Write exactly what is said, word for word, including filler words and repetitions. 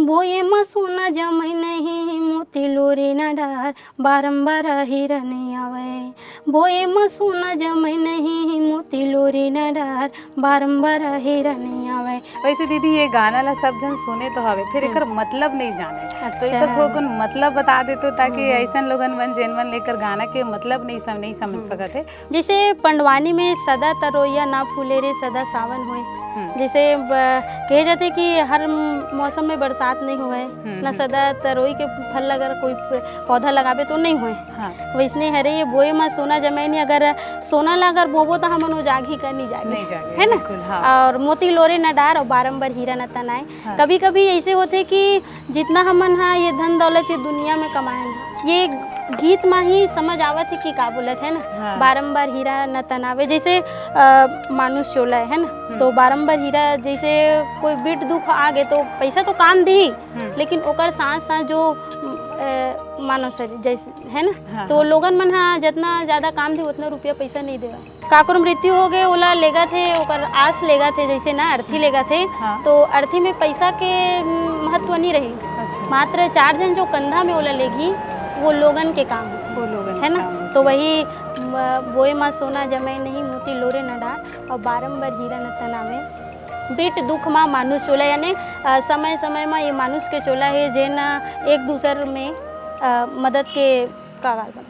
बोए म सोना जमय नहीं, मोती लोरे न डार, बारंबार हीरा नहीं आवय। बोए म सोना जमय नहीं, मोती लोरे न डार, बारंबार हीरा नहीं आवय। वैसे दीदी, ये गाना ला सब झन सुने तो हवे, फिर हम्म। एकर मतलब नहीं जाने। तो अच्छा। एकर थोड़ा कन मतलब बता देतो, ताकि हम्म। ऐसन लोगन मन, जेन मन लेकर गाना के मतलब नहीं सम-, नहीं समझ हम्म। सकत है। जैसे पंडवानी में सदा तरोइया ना फूले रे, सदा सावन होए। हम्म। जैसे ब-, कहे जाथे कि हर म-, मौसम में बरसात नहीं होए, हम्म, ना हम्म। सदा तरोई के फल अगर कोई प-, पौधा लगाबे तो नहीं होए। हाँ। वैसने हरे ये बोए म सोना जमय नहीं, अगर सोना ला अगर बोबो तो हमन वो जागही का नहीं जागे, नहीं जागे, है ना? बिल्कुल, हाँ। और मोती लोरे न डार और बारंबार हीरा न तनाए। हाँ। कभी-कभी ऐसे होथे कि जितना हमन हा ये धन दौलत ये दुनिया में कमाए हन, ये गीत मा ही समझ आवत है कि का बोलत है ना। हाँ। बारंबार हीरा न तनावे, जैसे, अ, मानुष चोला है ना, हम्म। तो बारंबार हीरा, जैसे कोई बिट दुख आ गए तो पैसा तो काम दी, हम्म। लेकिन ओकर साथ साथ जो, अ, मानव शरीर जैसे है ना, हाँ, तो हाँ। लोगन मन हा जितना ज्यादा काम दी उतना रुपया पैसा नहीं देवा। काकरो मृत्यु हो गए, ओला लेगत हे, ओकर आस लेगत हे, जैसे ना अर्थी लेगत हे, हाँ। तो अर्थी में पैसा के, उम, महत्व नहीं रही। अच्छा। मात्र चार झन जो कंधा में ओला लेगी, वो लोगन के काम होथे। वो लोगन है ना? काम होथे। तो वही, म-, बोए मा सोना जमय नहीं, मोती लोरे न डार, और बारंबार हीरा न तनावे। बिट दुख मा मानुष चोला, यानी, अ, समय समय मा ये मानुष के चोला हे, जेन एक दूसर में, अ, मदद के कागार बने।